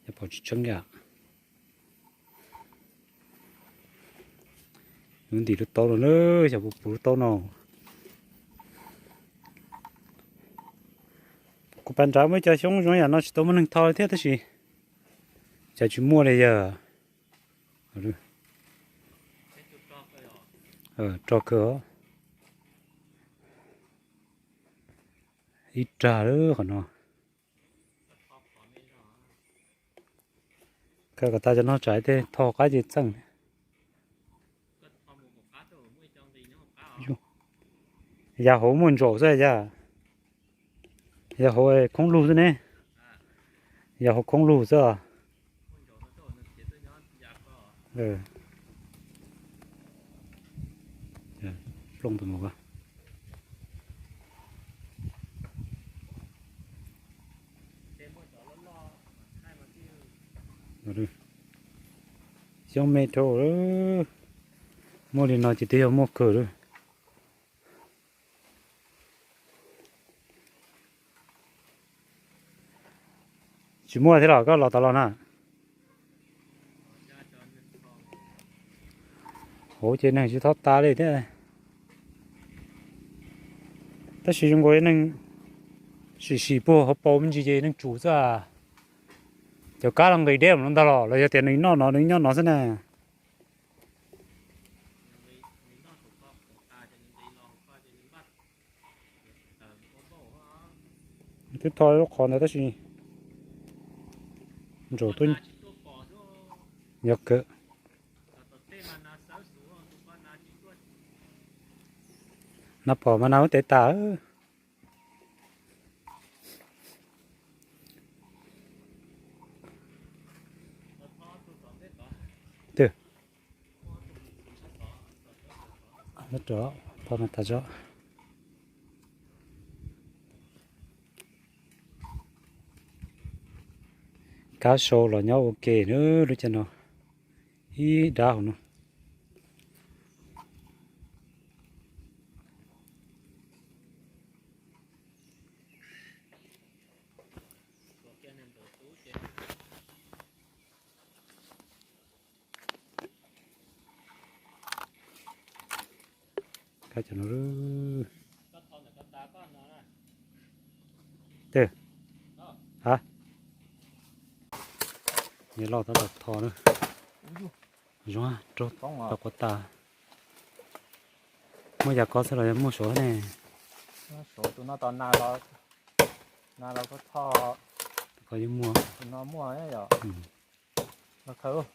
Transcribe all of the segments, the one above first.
Yog pom tsis tseeb yam. Lub ntim lub taub no na, xyov puas puv lub taub no. Kuv pas nrad muaj ib co xyoob zoo yam no tsis tau muaj neeg tho li thiab tab sis cas tsis muaj li yog. Rog kawg. Ib rag lawm qhov no. Kawg kom tas cov no tsam tej tho qab ces txeej. Yav hauv muaj ntsaum xwb yaj. Yav hauv khoob lug xwb ne. Yav hauv khoob lug xwb. Plooj tus mus. Xyoob me dhau. Muaj li no ces twb yog muaj kawg lawm. Tsis muaj thiab los koj los tod los na. Hauv ces neeg tsis txhob tas li thiab. Tab sis zoo nkaus neeg sim sim puag hauv paus me ntsis ces neeg tsum xwb. Cov kab los nqis deb mus no ntag los los yog tias nws noj no nws nyob no xwb na. Twb tho lub qhov ntawd tab sis ntsaum tuaj. Yog kawg. Nas pom mas nas ub tes tas. Twb, tho no tas zog. Kab sau los nyob ua ke na lub caij no. Ib dab hauv no. Kab cov no. Twb, ha, nyias loj tab tom tho na. Zoo, raug tau quav tas. Muaj yam ko xwb los yog muaj suav ne? Tus no tos nas los, nas los koj tho. Tus ko yeej muaj. Tus no muaj yom. Los khaws.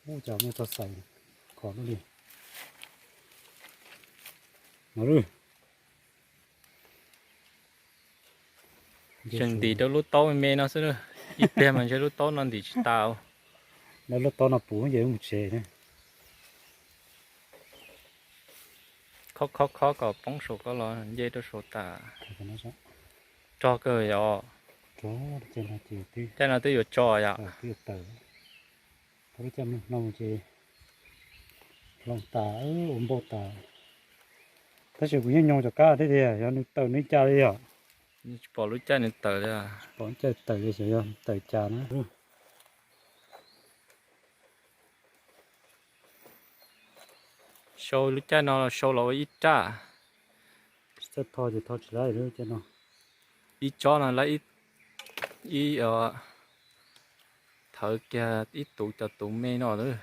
Ub, cas muaj tau xais kom lub li no. Tseem ntim rau lub taub me no xwb, ib pliag mas ntshe lub taub no ntim tsis tas. Lub taub no puv ces mus tsev. Khob khob khob kom poob saum ko los nce rau saum tas. Rog kawg yom. Caij no twb yuav tso yom. Lub caij no ces hloov tas, ua npau tas. Tab sis kuv yeej nyoo cov kab thiab tias yog nws tawm nws cas li yom. Tsis pom lub caij nws tawm li. Pom caij tawm li xyov yog tawm cas na. Sau lub caij no los sau los ua ib raj. Tsis txawj tho ces tho tsis laib lub caij no. Ib tsob no laib ib, thawv kiag ib tus cov tus me no lawm.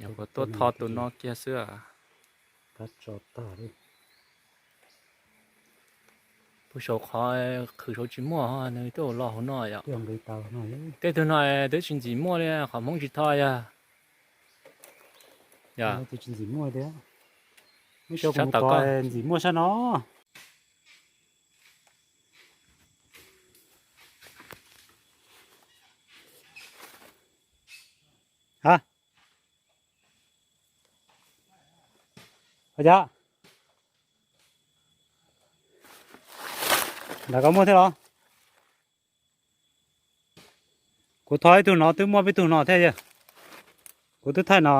Yog puas tuaj tho tus no kiag xwb. Puag saum qhov qhwv saud tsis muaj, nws twb los hauv no yom. Tej tug no twb tsis ntxim muaj li, qhov Hmoob tsis tho yog. Sab tom ko ntxim muaj sab no. Ha, ua cas nram ko muaj thiab los? Kuv thov ib tug no twb muaj peb tug no thiab yog. Kuv twb thaij no.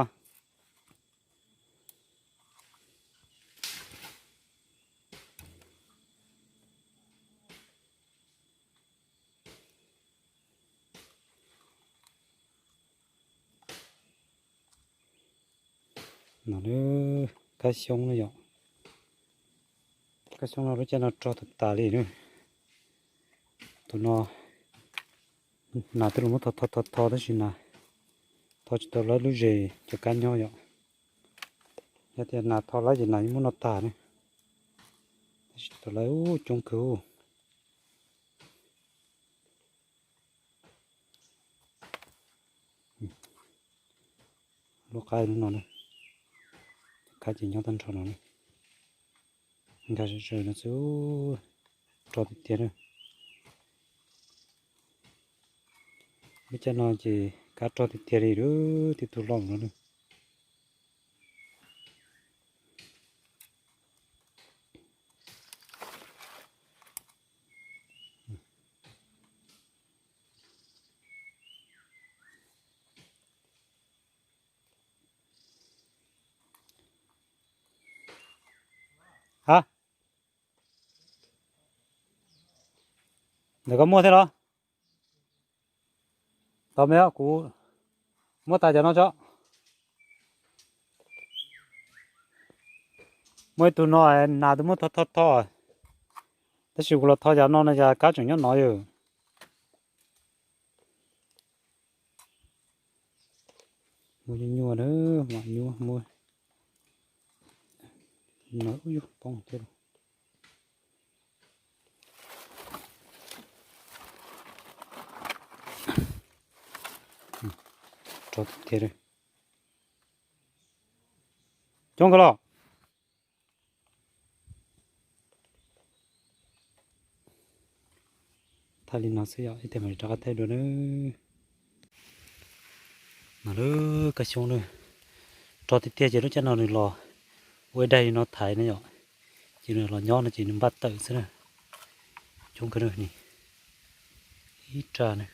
No, kab xyoob no yom. Kab xyoob no lub caij no rog tas tas li na. Tus no nas twb los muab tho tho tho tho tab sis nas tho tsis tau lawv lub zes cov kab nyob yom. Yog tias nas tho lawv ces nas yeej muab noj tag ne. Tab sis tau lawv coob kawg. Lub qab no, kab ces nyob tag nrho no. Nkag zom zaws no xwb, rog tiag tiag na. Lub caij no ces kab rog tiag tiag li, tib tug loj no na. Ha, ntawm koj muaj thiab los? Tau me, kuv muab tas cov no tso. Muaj ib tug no nas twb muab tho tho tho, tab sis kuv los tho cov no no cas kab tseem nyob no yom. Muaj nyuaj nyuaj na, mam nyuaj muaj no, poob thiab. Rog tiag tiag li. Coob kawg los. Thaij li no xwb yom, ib teg mam li rov qab thaij dua na. No lub kab xyoob na, rog tiag tiag ces lub caij no nws los ua ib daim li no thaiv na yom, ces nws los nyob no ces nws npaj tawm xwb na. Coob kawg na ni, ib rag na,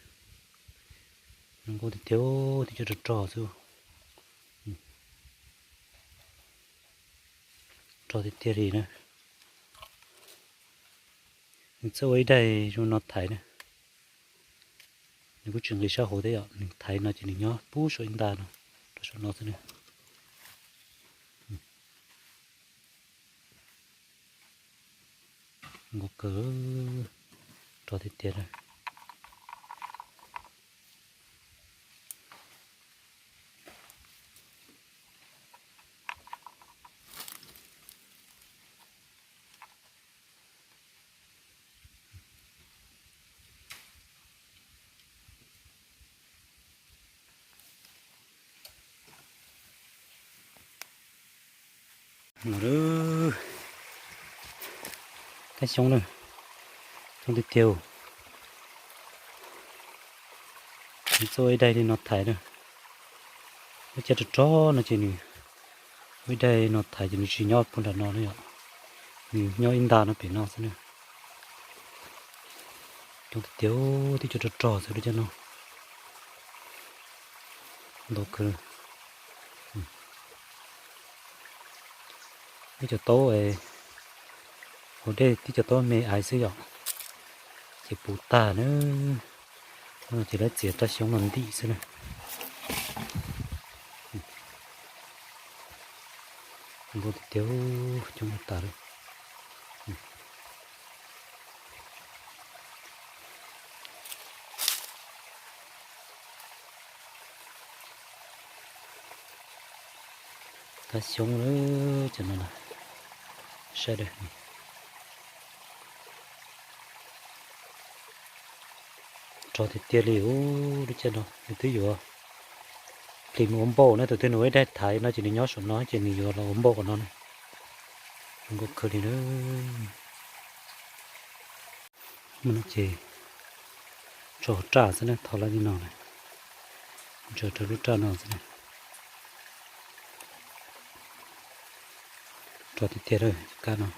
zoo nkauj tiag tiag, tib co rog rog xwb. Rog tiag tiag li na. Nws txawj ua ib daim zoo no thaiv na. Nws kuj tsis nqis sab hauv thiab yom, nws thaiv no ces nws nyob puag saum ib nta no, rau saum no xwb na. Nkauj kawg, rog tiag tiag na. No lub kab xyoob na, coob tiag tiag. Nws txawj ua ib daim li no thaiv na. Lub caij rog rog no ces nws ua ib daim no thaiv ces nws tsis nyob puag nram no na yom, nws nyob ib nta no pem no xwb na. Coob tiag tiag, tib co rog rog xwb lub caij no. Ntau kawg. Tib co taub hauv dej, tib co taub me aiv xwb yom, ces puv tag na. Ces lawv txiav rab xyoob no ntim xwb na. Nkauj tiag tiag, coob tas li. Kab xyoob lawm cov no, saib daim. Rog tiag tiag li. Lub caij no nws twb yuav plig mus ua npauj na, tus twg nws ua ib daim thaiv no ces nws nyob saum no ces nws yuav los ua npauj qhov no na. Zoo nkauj kawg li na. Muaj no ces tso raj xwb na, tho lawv li no na, ntsaws rau lub raj no xwb na. Rog tiag tiag lawm kab no.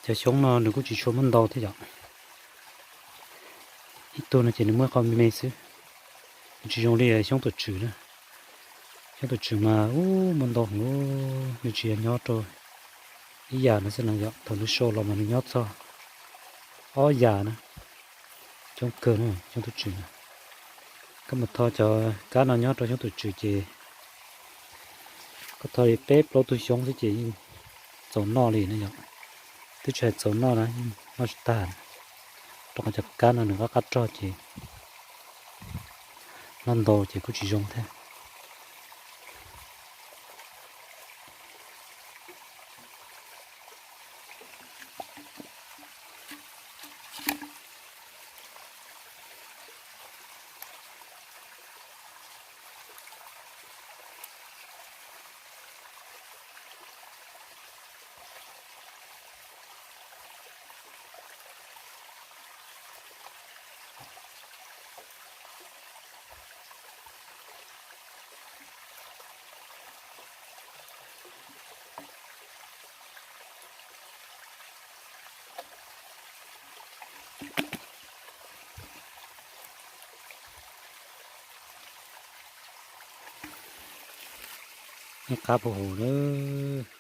Cov xyoob no nws kuj tsis tshua muaj ntau thiab yom. Ib tug no ces nws muaj qhov me me xwb. Nws tsis zoo li xyoob tus tswm na. Xyoob tus tswm mas ub muaj ntau heev, nws tsis yog nyob rau ib yam no xwb na yom. Thaum nws sau los mas nws nyob txog ob yam na. Coob kawg na xyoob tus tswm na. Koj mus tho cov kab no nyob rau xyoob tus tswm ces koj tho li peb plaub tug xyoob xwb ces yeej txaus noj li na yom. Twb tsis hais txaus noj na, yeej noj tsis tag. Rau qhov cov kab no nws qab qab rog ces noj ntau ces kuj tsis zoo thiab. Ib qab puag huv lawm.